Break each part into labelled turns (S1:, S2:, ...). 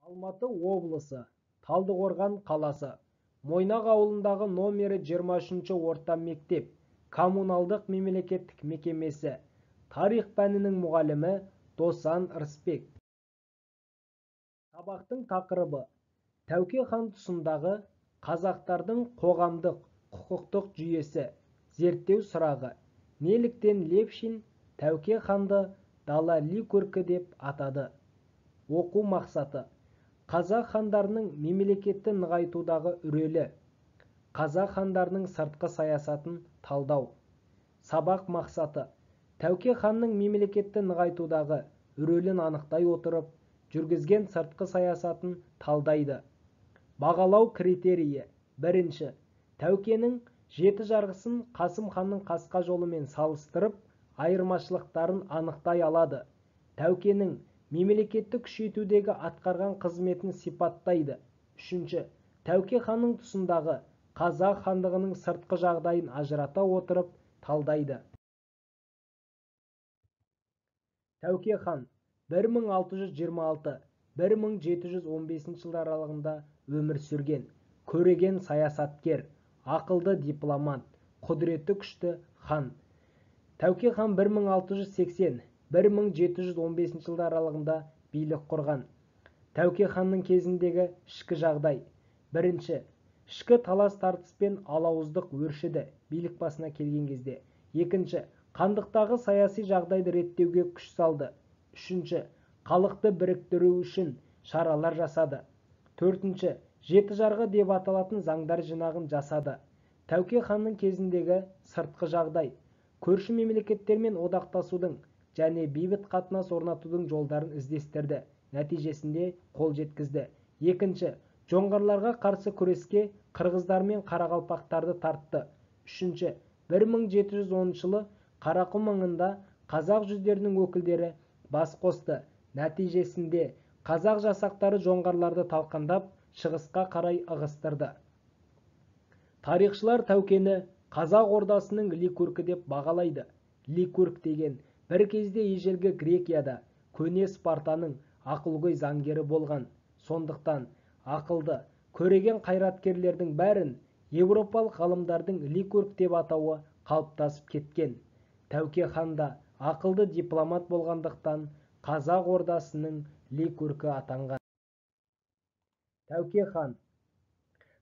S1: Алматы облысы, Талдықорған қаласы, Мойнақ ауылындағы номері 23 орта мектеп, коммуналдық мемлекеттік мекемесі, тарих пәнінің мұғалімі Досан Рысбек. Сабақтың тақырыбы: Тәуке хан тұсындағы қазақтардың қоғамдық құқықтық жүйесі. Зерттеу сұрағы: неліктен Левшин Тәуке ханды дала Ликургі деп атады? Оқу мақсаты: қазақ хандарының мемлекетті нығайтудағы рөлі, қазақ хандарының сыртқы саясатын талдау. Сабақ мақсаты: Тәуке ханның мемлекетті нығайтудағы рөлін анықтай отырып, жүргізген сыртқы саясатын талдайды. Бағалау критерийі: бірінші, Тәукенің жеті жарғысын Қасым ханның қасқа жолымен салыстырып, айырмашылықтарын анықтай алады. Тәукенің мемлекетті күшейтудегі атқарған қызметін сипаттайды. Үшінші, Тәуке ханның тұсындағы қазақ хандығының сыртқы жағдайын ажырата отырып талдайды. Тәуке хан 1626-1715 жылдар аралығында өмір сүрген, көреген саясаткер, ақылды дипломат, құдіреті күшті хан. Тәуке хан 1680-1715 жылдар аралығында билік құрған. Тәуке ханның кезіндегі ішкі жағдай. Бірінші, ішкі талас-тартыс пен алауыздық өршіді билік басына келген кезде. Екінші, хандықтағы саяси жағдайды реттеуге күш салды. Үшінші, халықты біріктіру үшін шаралар жасады. Төртінші, жеті жарғы деп аталатын заңдар жинағын жасады. Тәуке ханның кезіндегі сыртқы жағдай. Көрші мемлекеттермен одақтасудың және бейбіт қатынас орнатудың жолдарын іздестірді, нәтижесінде қол жеткізді. Екінші, жоңғарларға қарсы күреске қырғыздар мен қарақалпақтарды тартты. Үшінші, 1710 жылы Қарақұм маңында қазақ жүздерінің өкілдері бас қосты. Нәтижесінде қазақ жасақтары жоңғарларды талқандап, шығысқа қарай ығыстырды. Тарихшылар Тәукені қазақ ордасының Ликургі деп бағалайды. Ликург деген бір кезде ежелгі Грекияда көне Спартаның ақылгөй заңгері болған. Сондықтан ақылды, көреген қайраткерлердің бәрін еуропалық ғалымдардың Ликург деп атауы қалыптасып кеткен. Тәуке хан да ақылды дипломат болғандықтан қазақ ордасының Ликургі атанған. Тәуке хан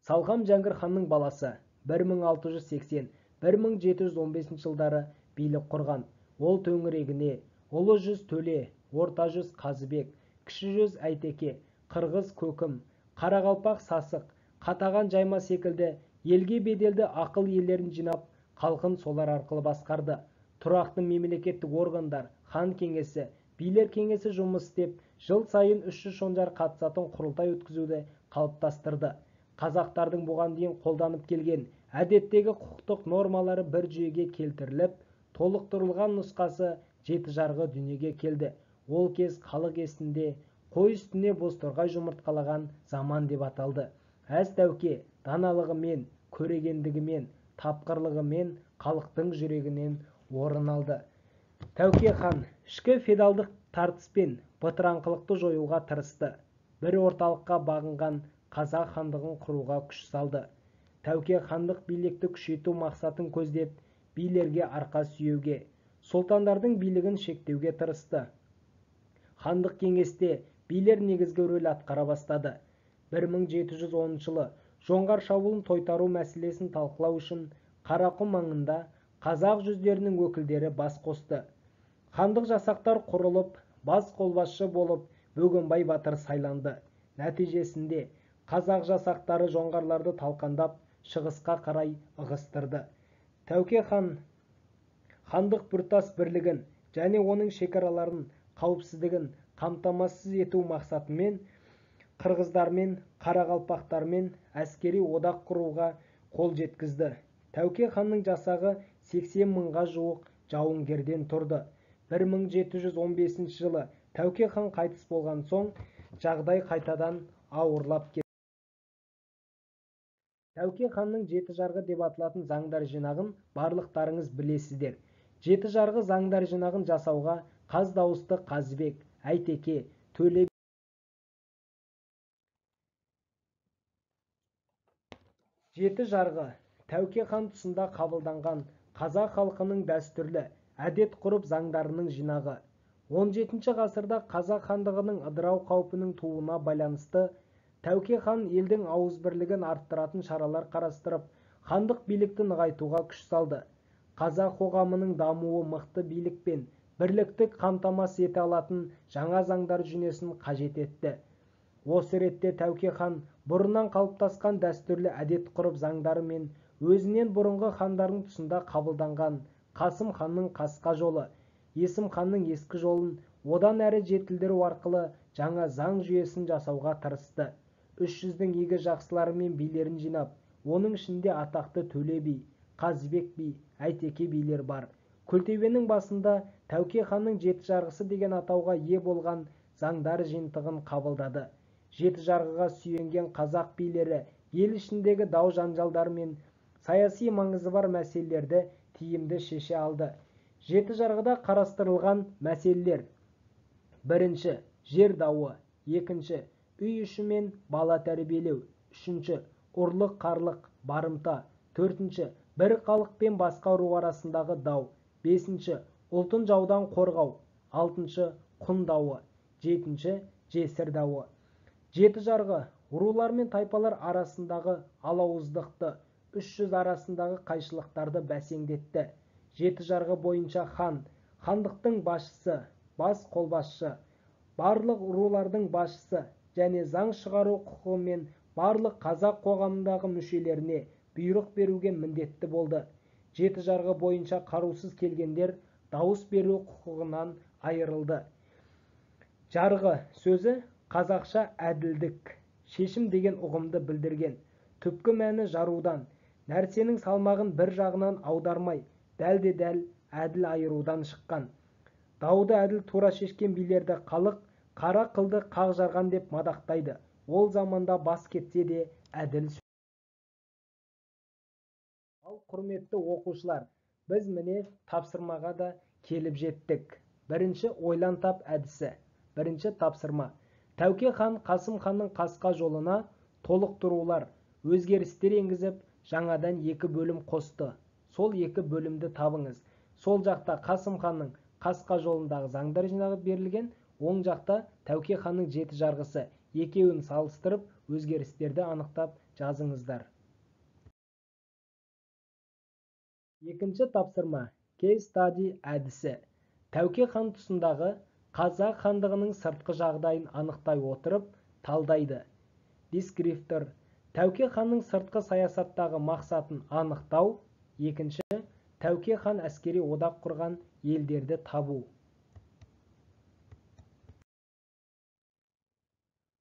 S1: Салқам Жәңгір ханның баласы, 1680-1715 жылдары билік құрған. Ол төңірегіне Ұлы жүз Төле, Орта жүз Қазыбек, Кіші жүз Әйтеке, Қырғыз Көкім, Қарақалпақ Сасық, Қатаған Жайма секілді елге беделді ақыл иелерін жинап, халқын солар арқылы басқарды. Тұрақты мемлекеттік органдар, хан кеңесі, билер кеңесі жұмыс істеп, жыл сайын 300 шонжар қатысатын құрылтай өткізуді қалыптастырды. Қазақтардың бұған дейін қолданып келген әдеттегі құқықтық нормалары бір жүйеге келтіріліп, толықтырылған нұсқасы жеті жарғы дүниеге келді. Ол кез халық есінде қой үстіне бозторғай жұмыртқалаған заман деп аталды. Әз Тәуке даналығымен, көрегендігімен, тапқырлығымен халықтың жүрегінен орын алды. Тәуке хан ішкі феодалдық тартыс пен бытыраңқылықты жоюға тырысты. Бір орталыққа бағынған қазақ хандығын құруға күш салды. Тәуке хандық билікті күшейту мақсатын көздеп, билерге арқа сүйеуге, сұлтандардың билігін шектеуге тырысты. Хандық кеңесте билер негізгі рөл атқара бастады. 1710 жылы жоңғар шабуылын тойтару мәселесін талқылау үшін Қарақұм маңында қазақ жүздерінің өкілдері бас қосты. Хандық жасақтар құрылып, бас қолбасшы болып Бөгенбай батыр сайланды. Нәтижесінде қазақ жасақтары жоңғарларды талқандап, шығысқа қарай ығыстырды. Тәуке хан хандық біртұтас бірлігін және оның шекараларын қауіпсіздігін қамтамасыз ету мақсатымен қырғыздармен, қарақалпақтармен әскери одақ құруға қол жеткізді. Тәуке ханның жасағы 80 мыңға жуық жауынгерден тұрды. 1715 жылы Тәуке хан қайтыс болған соң жағдай қайтадан ауырлап кетті. Тәуке ханның жеті жарғы деп аталатын заңдар жинағын барлықтарыңыз білесіздер. Жеті жарғы заңдар жинағын жасауға қаз дауысты Қазыбек, Әйтеке, Төле Жеті жарғы Тәуке хан тұсында қабылданған қазақ халқының дәстүрлі әдет-ғұрып заңдарының жинағы. 17 ғасырда қазақ хандығының ыдырау қаупінің тууына байланысты Тәуке хан елдің ауызбірлігін арттыратын шаралар қарастырып, хандық билікті нығайтуға күш салды. Қазақ қоғамының дамуы мықты билік пен бірлікті қамтамасыз ете алатын жаңа заңдар жүйесін қажет етті. Осы ретте Тәуке хан бұрыннан қалыптасқан дәстүрлі әдет-ғұрып заңдары мен өзінен бұрынғы хандардың тұсында қабылданған Қасым ханның қасқа жолы, Есім ханның ескі жолын одан әрі жетілдіру арқылы жаңа заң жүйесін жасауға тырысты. 300-дің игі жақсылары мен билерін жинап, оның ішінде атақты Төле би, Қазыбек би, Әйтеке билер бар. Күлтөбенің басында Тәуке ханның жеті жарғысы деген атауға ие болған заңдар жиынтығын қабылдады. Жеті жарғыға сүйенген қазақ билері ел ішіндегі дау-жанжалдар мен саяси маңызы бар мәселелерді тиімді шеше алды. Жеті жарғыда қарастырылған мәселелер: бірінші, жер дауы; екінші, үй іші мен бала тәрбиелеу; үшінші, ұрлық-қарлық, барымта; төртінші, бір халық пен басқа ру арасындағы дау; бесінші, ұлтын жаудан қорғау; алтыншы, құн дауы; жетінші, жесір дауы. Жеті жарғы рулар мен тайпалар арасындағы алауыздықты, 300 арасындағы қайшылықтарды бәсеңдетті. Жеті жарғы бойынша хан, хандықтың басшысы, бас қолбасшы, барлық рулардың басшысы және заң шығару құқығымен барлық қазақ қоғамындағы мүшелеріне бұйрық беруге міндетті болды. Жеті жарғы бойынша қарусыз келгендер дауыс беру құқығынан айырылды. Жарғы сөзі қазақша әділдік, шешім деген ұғымды білдірген. Түпкі мәні жарудан, нәрсенің салмағын бір жағынан аудармай, дәлде-дәл әділ айырудан шыққан. Дауды әділ тура шешкен билерді халық қара қылды қақ жарған деп мадақтайды. Ол заманда бас кетсе де әділ. Ал құрметті оқушылар, біз міне тапсырмаға да келіп жеттік. Бірінші ойлан тап әдісі. Бірінші тапсырма. Тәуке хан Қасым ханның қасқа жолына толықтырулар, өзгерістер енгізіп, жаңадан екі бөлім қосты. Сол екі бөлімді табыңыз. Сол жақта Қасым ханның қасқа жолындағы заңдар жинағы берілген, оң жақта Тәуке ханның жеті жарғысы. Екеуін салыстырып, өзгерістерді анықтап жазыңыздар. Екінші тапсырма. Case study әдісі. Тәуке хан тұсындағы қазақ хандығының сыртқы жағдайын анықтай отырып, талдайды. Дескриптор. Тәуке ханның сыртқы саясаттағы мақсатын анықтау. Екінші, Тәуке хан әскери одақ құрған елдерді табу.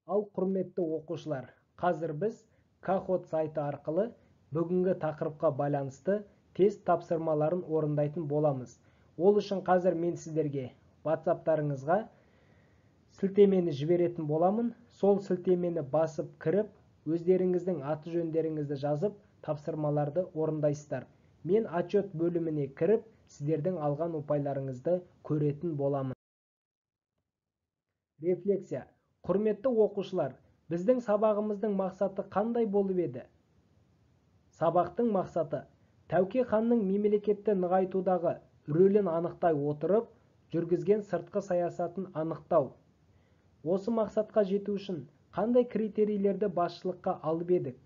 S1: Ал құрметті оқушылар, қазір біз Kahoot сайты арқылы бүгінгі тақырыпқа байланысты тест тапсырмаларын орындайтын боламыз. Ол үшін қазір мен сіздерге WhatsApp-тарыңызға сілтемені жіберетін боламын. Сол сілтемені басып кіріп, өздеріңіздің аты жөндеріңізді жазып, тапсырмаларды орындайсыздар. Мен отчет бөліміне кіріп, сіздердің алған ұпайларыңызды көретін боламын. Рефлексия. Құрметті оқушылар, біздің сабағымыздың мақсаты қандай болып еді? Сабақтың мақсаты Тәуке ханның мемлекетті нығайтудағы рөлін анықтай отырып, жүргізген сыртқы саясатын анықтау. Осы мақсатқа жету үшін қандай критерийлерді басшылыққа алып едік?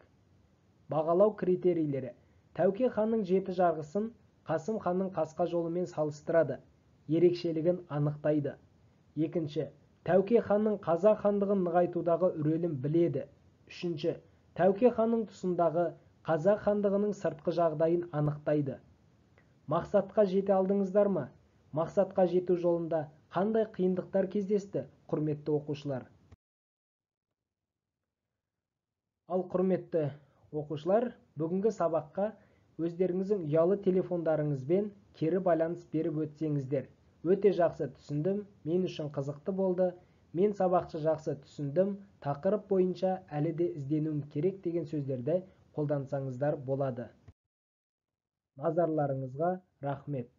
S1: Бағалау критерийлері. Тәуке ханның жеті жарғысын Қасым ханның қасқа жолымен салыстырады, ерекшелігін анықтайды. Екінші, Тәуке ханның қазақ хандығын нығайтудағы рөлін біледі. Үшінші, Тәуке ханның тұсындағы қазақ хандығының сыртқы жағдайын анықтайды. Мақсатқа жете алдыңыздар ма? Мақсатқа жету жолында қандай қиындықтар кездесті, құрметті оқушылар? Ал құрметті оқушылар, бүгінгі сабаққа өздеріңіздің ұялы телефондарыңызбен кері байланыс беріп өтсеңіздер. Өте жақсы түсіндім, мен үшін қызықты болды, мен сабақты жақсы түсіндім, тақырып бойынша әлі де ізденуім керек деген сөздерді қолдансаңыздар болады. Назарларыңызға рахмет.